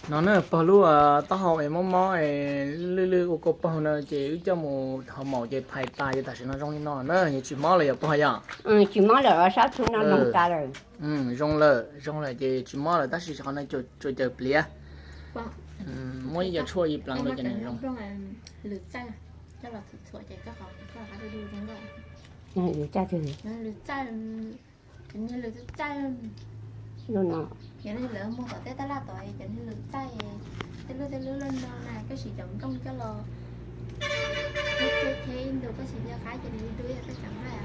No na, pog, lub taub hau es mob mob es lwj lwj ua kua paug no ces wb coj mus hauv maum ces phais tas ces tam sim no zoo li no na, yeej tsis mob lawm yom pog yom? Tsis mob lawm, sab thu no zoo tas lawm. Zoo lawm, zoo lawm ces tsis mob lawm tab sis qhov no tsuas caws pliav. Muab ib co tshuaj ib pleev rau ces nws zoo. Lwm txaij, lwm txaij, lwm txaij, lwm txaij. Lub no, lawv muag tom tej tab laj tod, cov niag lwm txaij, tej lub tej lub loj no na, koj siv cov nplooj coj los, thiab thiab ib ntu koj siv nco qab ces nws ib dub yog koj cov nqaij.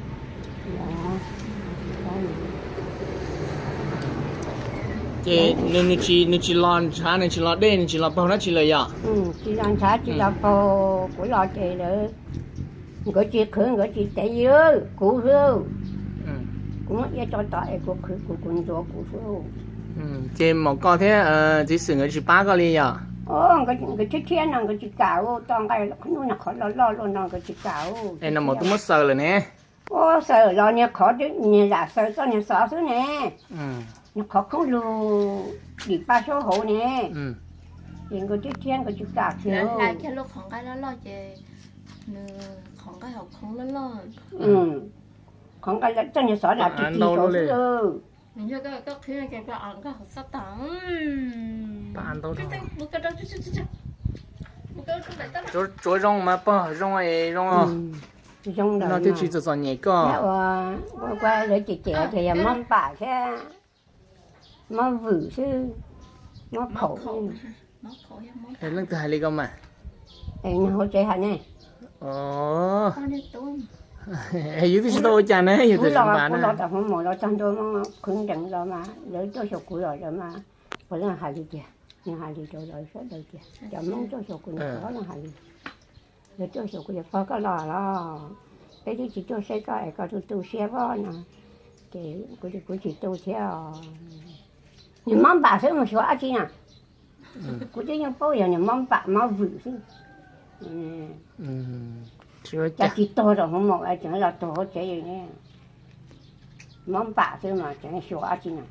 Ces nws, nws tsis los ntshav, nws tsis los dej, nws tsis los paug dab tsi lawm yom? Tsis los ntshav tsis los paug, kuv los ces lawv, nkawd tsis qhwv nkawd tsis tev li, kuv xwb. Kuv muab iab tso tod es kuv qhwv kuv, kuv ntxuav kuv xwb. Ces maum koj thiab txiv xwm nkawd tsis pab koj li yom? Nkawd thiab thiab no nkawd tsis kam, toj nqaij hnub no qhov loj loj luaj no nkawd tsis kam. Es no maum twb muab xaws lawm ne. Ua xaws los niag qhov, niag zam xaws txoj niag xov xwb ne. Niag qhov khoob lug dim paj suab hauv ne. Ces nkawd thiab thiab nkawd tsis kam kiag. Lawv hla kiag lub qhov nqaij loj loj ces nws qhov nqaij hauv khoob loj loj. Qhov nqaij txoj niag xov lam tig tig saud xwb. Nws yog koj qhib no ces nqaij hauv txaj tas. Tsuav zoo mas pog, zoo es zoo. Zoo lawm no thiaj tsis txom txom nyem koj. Ua ua lawv cem cem ces yog mob npam thiab mob vwm xwb, mob khaum. Leej twg hais li koj mas? Nyob hauv tsev hais ne. Yus twb tsis tau ua cas ne, yus twb los, kuv los tom hoob maum los txog ntua qhwv nrees los mas lawv tuaj xyuas kuv los lawm mas, puav leej hais li tiag, nws hais li rau lawv sawv daws tias cov Hmoob tuaj xyuas kuv nws puav leej hais li. Lawv tuaj xyuas kuv tias pog koj los los, peb twb tsis tuaj saib koj es koj tu tu siab pob no, ces kuv, kuv tsis tu thiab. Nws mob npam xwb mus xyuas dab tsi na. Kuv twb yeej paub yog nws mob npam mob vwm xwb. Cas tsis tuag rau hoob maum tseem los tuag hauv tsev li ne. Mob npam xwb mas tseem xyuas dab tsi na.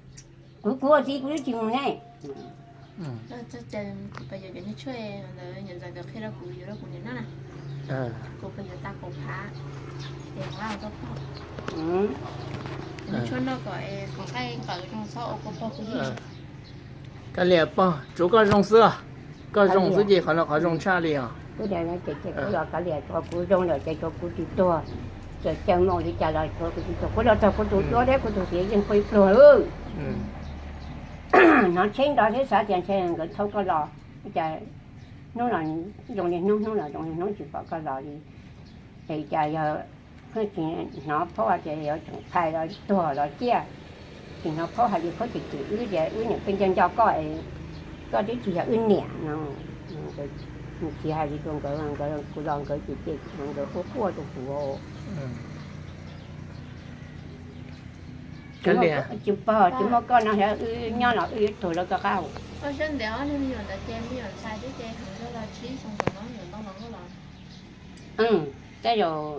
Kuv, kuv ua txiv kuv twb tsis mus ne. Kuv pais yuav cov niag tshuaj ntawd, niam ntxawm nkawd qhia rau kuv yuav rau kuv niam noj na. Kuv pais yuav tas kaum phav, ces kuv rau koj. Niag tshuaj noj kom qhov nqaij nqawm zoo txhob ua kua paug kuv yeej. Kav liam pog, tsuav koj zoo xwb, koj zoo xwb ces qhov no qhov zoo tshaj li os. Kuv los kav liam, tsuav kuv zoo lawm ces tsuav kuv tsis tuag, txawm caw mus li cas los tsuav kuv tsis tuag. Kuv los txog kuv tus duab thiab kuv tus xiav yeej pw pluag. Hnov tsheb nrov thiab xav tias ntshe nkawd thauj koj los, cas hnub los zoo li hnub, hnub los zoo li hnub tsis pom koj los li. Es cas yog tsis hnov phaub hais tias yuav tseem phais los tuag los ciaj, tsis hnov phaub hais li phaub tsis twm wb tias wb niam pheej nco nco koj, koj twb tsis yog wb niam no. Txiv hais li rau nkawd, kuv los nkawd ces ces nkawd quaj quaj rau kuv. Tsis pog tsis muaj koj no wb nyob los wb yuav tuag lawv koj qab. Tej zaum